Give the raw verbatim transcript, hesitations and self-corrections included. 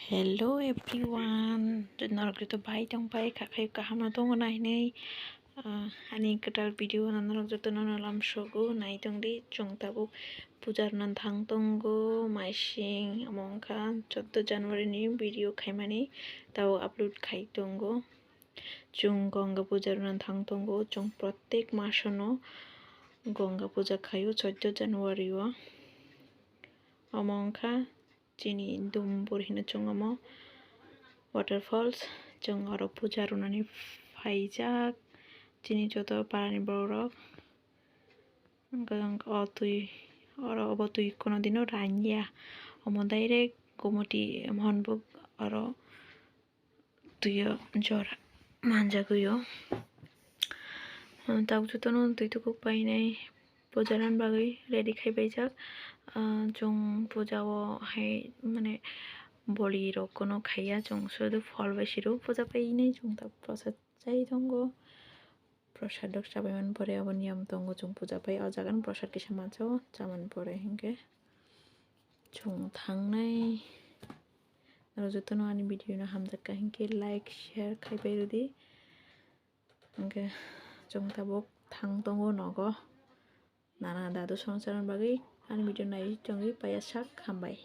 Hello everyone, norok joto bai tong pai kha khai kaham no tongo na hinwi, ah, ani kwtal video no norok joto no lamsogo nai tong di. Chwng tabuk puja rwna thang tongo, maising omo wngkha chauddho January ni video khaimani tabuk upload khai tongo. Chwng Ganga puja rwna thang tongo, chwng protek masono Ganga puja khaio chauddho January o. Omo wngkha chini Dumbur hino chwng omo waterfalls. Chwng oro puja rwnani phaijak chini joto parani borok. Hwnkhe o twi oro obo twi kono dino ranya, omo direct Gomoti Mohonbuk oro twio jora manjagwio. Tabuk jotono twi tukuk painai puja rwna bagwi ready khai paijak. Ah, chwng puja o hai mane boli rok kono khaiya, chwng sudu phol bai siro puja painai chwng tabuk prosad chai tongo. Prosad rok chabai mani pore abo niyam tongo, chwng puja pai o jaga ni prosad kisa mansa o chamani pore hinkhe chwng thangnai. Norok jotono ani video no hamjakha hinkhe like share khai pai rwdi. Hinkhe chwng tabuk thang tongo nogo nana dadu songcharni bagwi. Ani video nai tongwi paiya sak hambai.